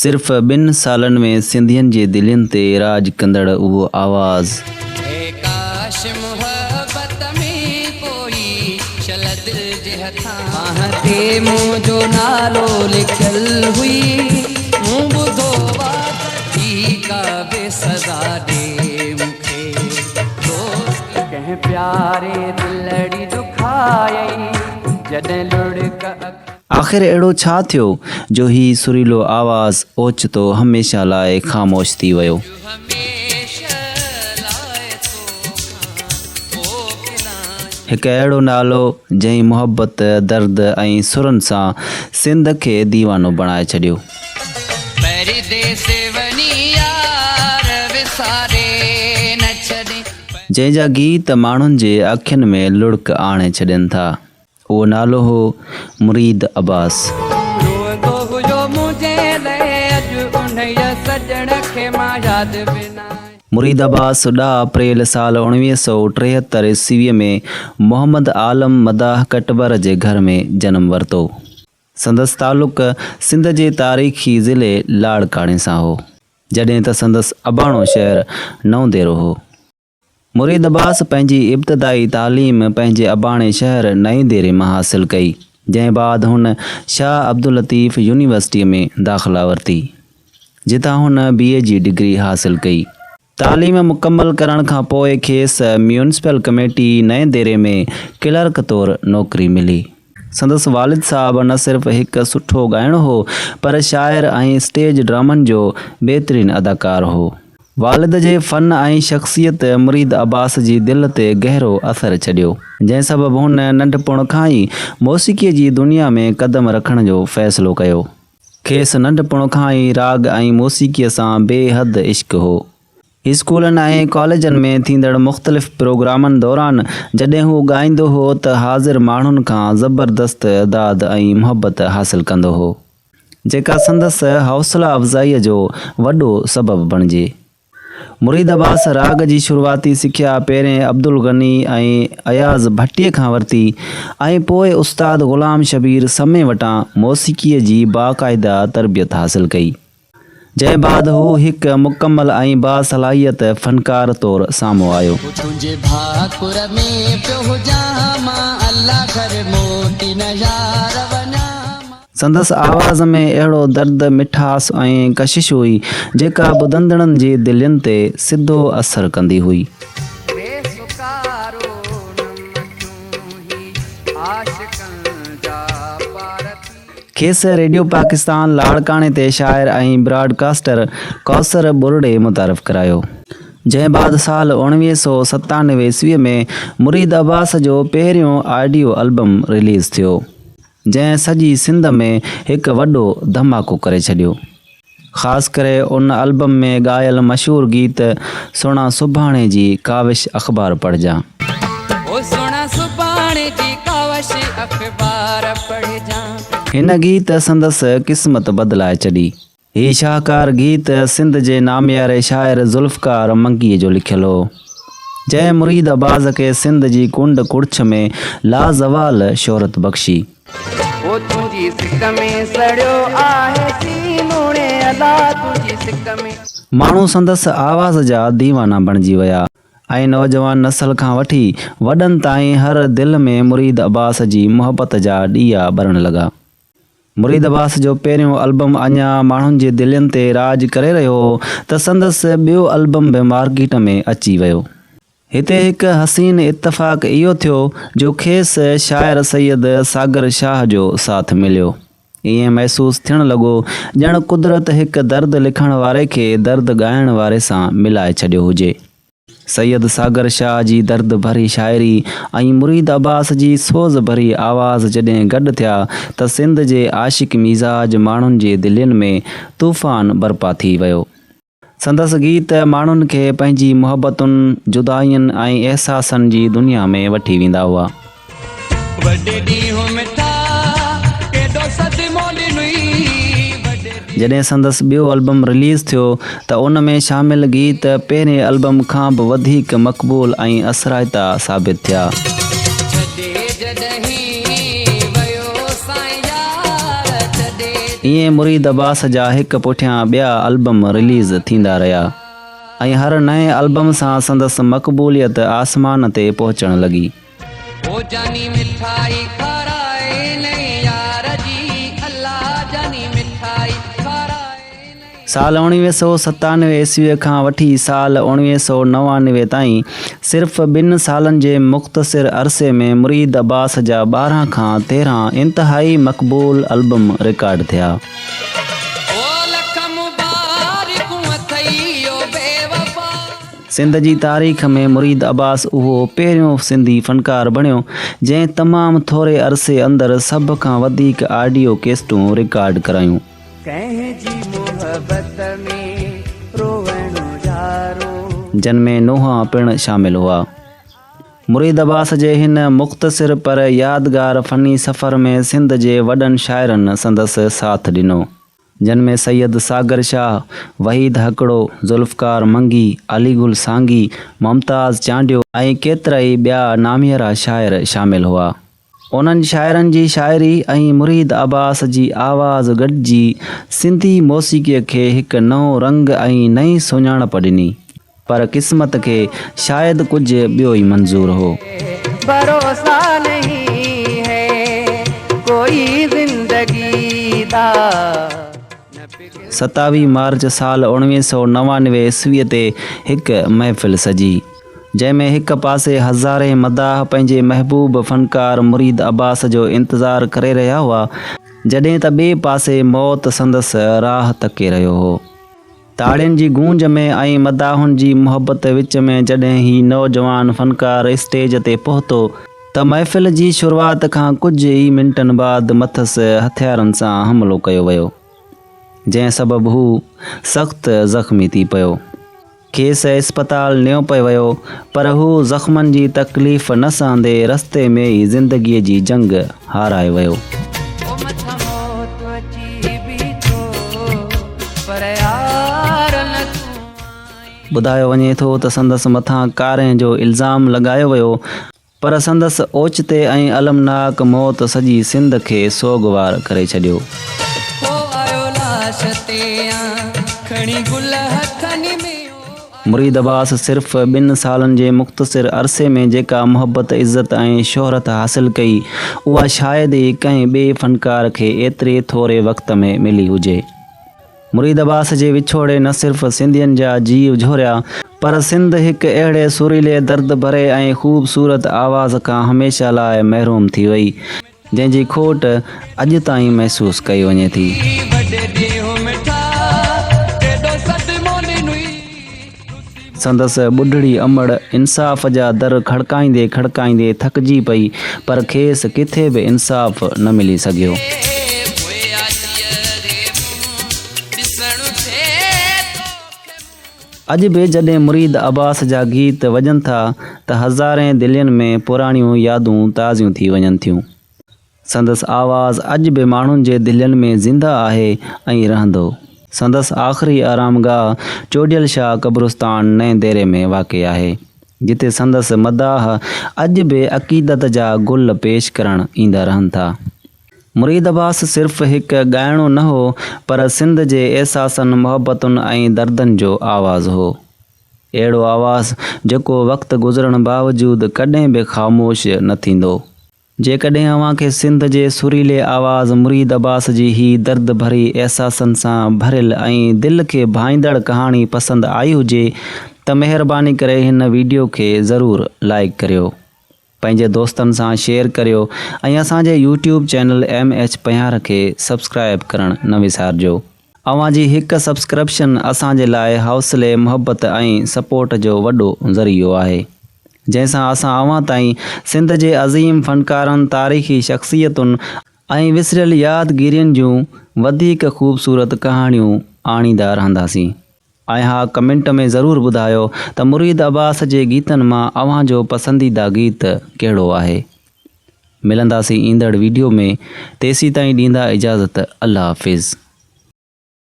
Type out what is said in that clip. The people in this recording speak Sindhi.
صرف ٻن سالن ۾ سنڌين جي دلين تي راڄ ڪندڙ اهو آواز. اي ڪاش محبت ۾ ڪوئي شل دل جي هٿان. ٻانهن تي منهنجو نالو لکيل هئي مون ٻڌو وات جي ڪا به سزا ڏي مون کي دوست. ڪنهن پياري دلڙي دکايئي جڏهن لڙڪ اکين. آخر اهڙو ڇا ٿيو جو هي سريلو آواز اوچتو هميشه لاء خاموش ٿي ويو. هڪ اهڙو نالو جنهن محبت، درد ۽ سرن سان سنڌ کي ديوانو بڻائي ڇڏيو. جنهن جا گيت ماڻهن جي اکين ۾ لڙڪ آڻي ڇڏين ٿا. اهو نالو هو مريد عباس. روئندو هيو منهنجي لئه اڄ انهيء سڄڻ کي مان ياد به ناهي. مريد عباس ڏهه اپريل سال 1973 عيسويء ۾ محمد عالم مداح ڪٽبر جي گهر ۾ جنم ورتو. سندس تعلق سنڌ جي تاريخي ضلعي لاڙڪاڻي سان هو، جڏهن ته سندس اباڻو شهر نئون ديرو هو. مريد عباس پنهنجي ابتدائي تعليم پنهنجي اباڻي شهر نئين ديري مان حاصل ڪئي، جنهن بعد هن شاهه عبداللطيف يونيورسٽيء ۾ داخلا ورتي، جتان هن بي اي جي ڊگري حاصل ڪئي. تعليم مڪمل ڪرڻ کان پوء کيس ميونسپل ڪميٽي نئين ديري ۾ ڪلرڪ طور نوڪري ملي. سندس والد صاحب نه صرف هڪ سٺو ڳائڻو هو، پر شاعر ۽ اسٽيج ڊرامن جو بهترين اداڪار هو. والد جي فن ۽ شخصيت مريد عباس جي دل تي گهرو اثر ڇڏيو، جنهن سبب هن ننڍپڻ کان ئي موسيقيء جي دنيا ۾ قدم رکڻ جو فيصلو ڪيو. کيس ننڍپڻ کان ئي راڳ ۽ موسيقيء سان بي حد عشق هو. اسڪولن ۽ ڪاليجن ۾ ٿيندڙ مختلف پروگرامن دوران جڏهن هو ڳائيندو هو ته حاضر ماڻهن کان زبردست داد ۽ محبت حاصل ڪندو هو. جيڪا سندس حوصله افزائيء جو وڏو سبب بڻجي. مريد عباس راڳ جي شروعاتي سکيا پهرين عبدالغني ۽ اياز ڀٽي کان ورتي ۽ پوء استاد غلام شبير سمي وٽان موسيقيء جي باقاعده تربيت حاصل ڪئي، جنهن بعد هو هڪ مڪمل ۽ باصلاحيت فنڪار طور سامهون آيو. تنهنجي ڀاڪر ۾ پيو هجان مان الله گهر موٽي نه يار وڃان مان. سندس آواز ۾ اهڙو درد، مٺاس ۽ ڪشش هئي، جيڪا ٻڌندڙن جي دلين تي سڌو اثر ڪندي هئي. کيس ريڊيو پاڪستان لاڙڪاڻي تي شاعر ۽ براڊڪاسٽر ڪوثر ٻرڙي متعارف ڪرايو. جنهن بعد سال 1997 عيسويء ۾ مريد عباس جو پهريون آڊيو البم رليز ٿيو. جنهن سڄي سنڌ ۾ هڪ وڏو ڌماڪو ڪري ڇڏيو. خاص ڪري ان البم ۾ ڳايل مشهور گيت سهڻا سڀاڻي جي ڪاوش اخبار پڙهجان. او سهڻا سڀاڻي جي ڪاوش اخبار پڙهجان. هن گيت سندس قسمت بدلائي ڇڏي. هي شاهڪار گيت سنڌ جي نامياري شاعر ذوالفقار منگيء جو لکيل هو، جنهن مريد عباس کي سنڌ جي ڪنڊ ڪڙڇ ۾ لازوال شهرت بخشي. او تنهنجي سڪ ۾ سڙيو آهي سينو ڙي الا تنهنجي سڪ ۾. ماڻهو سندس آواز جا ديوانا بڻجي ويا ۽ نوجوان نسل کان وٺي وڏن تائين هر دل ۾ مريد عباس جي محبت جا ڏيئا ٻرڻ لڳا. مريد عباس جو پهريون البم اڃا ماڻهن جي دلين تي راڄ ڪري رهيو هو ته سندس ٻيو البم به مارڪيٽ ۾ اچي ويو. هتي هڪ حسين اتفاق اهو ٿيو جو کيس شاعر سيد ساگر شاهه جو ساٿ مليو. ائين محسوس ٿيڻ لڳو ڄڻ قدرت هڪ درد لکڻ واري کي درد ڳائڻ واري سان ملائي ڇڏيو هجي. سيد ساگر شاهه جي درد ڀري شاعري ۽ مريد عباس جي سوز ڀري آواز جڏهن گڏ ٿيا ته سنڌ جي عاشق مزاج ماڻهن جي دلين ۾ طوفان برپا ٿي ويو. سندس گيت ماڻهن کي پنهنجي محبتن، جدائين ۽ احساسن جي دنيا ۾ وٺي ويندا هئا. وڏي ڏينهن مٺا ڪيڏو صدمو ڏنئي وڏي. جڏهن سندس ٻيو البم رليز ٿيو ته ان ۾ شامل گيت پهرين البم کان به وڌيڪ مقبول ۽ اثرائتا ثابت ٿيا. ڇڏي جڏهين ويو سائين يار ڇڏي. ائين مريد عباس جا هڪ پٺيان ٻيا البم رليز ٿيندا رهيا ۽ هر نئين البم سان سندس مقبوليت آسمان تي پهچڻ لڳي. او جاني مٺائي کارائي نئين يار جي الله جاني مٺائي کارائي نئين. سال 1997 عيسويء کان وٺي سال 1999 تائين صرف ٻن سالن جي مختصر عرصي ۾ مريد عباس جا 12 کان 13 انتهائي مقبول البم رڪارڊ ٿيا. او لک مبارڪون اٿئي او بيوفا. سنڌ جي تاريخ ۾ مريد عباس اهو پهريون سنڌي فنڪار بڻيو، جنهن تمام ٿوري عرصي اندر سڀ کان وڌيڪ آڊيو ڪيسٽون رڪارڊ ڪرايون. ڪنهن جي محبت ۾ روئڻو يارو. جن ۾ نوحا پڻ شامل هئا. مريد عباس جي هن مختصر پر يادگار فني سفر ۾ سنڌ جي وڏن شاعرن سندس ساٿ ڏنو. جن ۾ سيد ساگر شاهه، وحيد هڪڙو، ذوالفقار منگي، علي گل سانگي، ممتاز چانڊيو ۽ ڪيترائي ٻيا ناميارا شاعر شامل هئا. انهن شاعرن جي شاعري ۽ مريد عباس جي آواز گڏجي سنڌي موسيقيء کي هڪ نئون رنگ ۽ نئين سڃاڻپ ڏني. پر قسمت کي شايد ڪجهه ٻيو ئي منظور هو. ڀروسا نهين هي ڪوئي زندگي دا نه فڪر. 27 مارچ سال 1999 عيسويء تي هڪ محفل سجي، جنهن ۾ هڪ پاسي هزارين مداح پنهنجي محبوب فنڪار مريد عباس جو انتظار ڪري رهيا هئا، جڏهن ته ٻئي پاسي موت سندس راهه تڪي رهيو هو. تاڙين جي گونج ۾ ۽ مداحن جي محبت وچ ۾ جڏهن هي نوجوان فنڪار اسٽيج تي پهتو ته محفل جي شروعات کان ڪجهه ئي منٽن بعد مٿس هٿيارن سان حملو ڪيو ويو، جنهن سبب هو سخت زخمي ٿي پيو. کيس اسپتال نيو پئي ويو پر هو زخمن جي تڪليف نه سهندي رستي ۾ ئي زندگيء جي جنگ هارائي ويو. او مٿان موت اچي بيٺو پر يار نه تون آئين. ٻڌايو وڃي ٿو ته سندس مٿان ڪارنهن جو الزام لڳايو ويو پر سندس اوچتي ۽ المناڪ موت سڄي سنڌ کي سوڳوار ڪري ڇڏيو. ڪو آيو لاش تي آن کڻي گل هٿن ۾ او. مريد عباس صرف ٻن سالن جي مختصر عرصي ۾ جيڪا محبت، عزت ۽ شهرت حاصل ڪئي، اها شايد ئي ڪنهن ٻئي فنڪار کي ايتري ٿوري وقت ۾ ملي هجي. مريد عباس جي وڇوڙي نه صرف سنڌين جا جيء جهوريا، پر سنڌ هڪ اهڙي سريلي، درد ڀري ۽ خوبصورت آواز کان هميشه لاء محروم ٿي وئي، جنهن جي کوٽ اڄ تائين محسوس ڪئي وڃي ٿي. سندس ٻڍڙي امڙ انصاف جا در کڙڪائيندي کڙڪائيندي ٿڪجي پئي پر کيس ڪٿي به انصاف نه ملي سگهيو. اڄ به جڏهن مريد عباس جا گيت وڄن ٿا ته هزارين دلين ۾ پراڻيون يادون تازيون ٿي وڃن ٿيون. سندس آواز اڄ به ماڻهن جي دلين ۾ زنده آهي ۽ رهندو. سندس آخري آرامگاهه چوڏيل شاهه قبرستان نئين ديري ۾ واقع آهي، جتي سندس مداح اڄ به عقيدت جا گل پيش ڪرڻ ايندا رهن ٿا. مريد عباس صرف هڪ ڳائڻو نه هو، پر سنڌ جي احساسن، محبتن ۽ دردن جو آواز هو. اهڙو آواز جيڪو وقت گذرڻ باوجود ڪڏهن به خاموش نه ٿيندو. جيڪڏهن اوهان کي سنڌ جي سريلي آواز مريد عباس جي هي درد ڀري احساسن سان ڀريل ۽ دل کي ڀائيندڙ ڪهاڻي پسند آئي هجي ته مهرباني ڪري هن ويڊيو کي ضرور لائيڪ ڪريو. پنهنجي دوستن سان شيئر ڪريو ۽ اسان جي YouTube channel M H Panhiyar کي سبسڪرائيب ڪرڻ نه وسارجو. اوهان جي هڪ سبسڪرپشن اسان جي لاء حوصلي، محبت ۽ سپورٽ جو وڏو ذريعو آهي. جنهن سان اسان اوهان تائين سنڌ جي عظيم فنڪارن، تاريخي شخصيتن ۽ وسريل يادگيرين جون وڌيڪ خوبصورت ڪهاڻيون آڻيندا رهنداسين. ۽ ها ڪمينٽ ۾ ضرور ٻڌايو ته مريد عباس جي گيتن مان اوهان جو پسنديده گيت ڪهڙو آهي. ملنداسين ايندڙ ويڊيو ۾ تيسيتائين ڏيندا اجازت الله حافظ.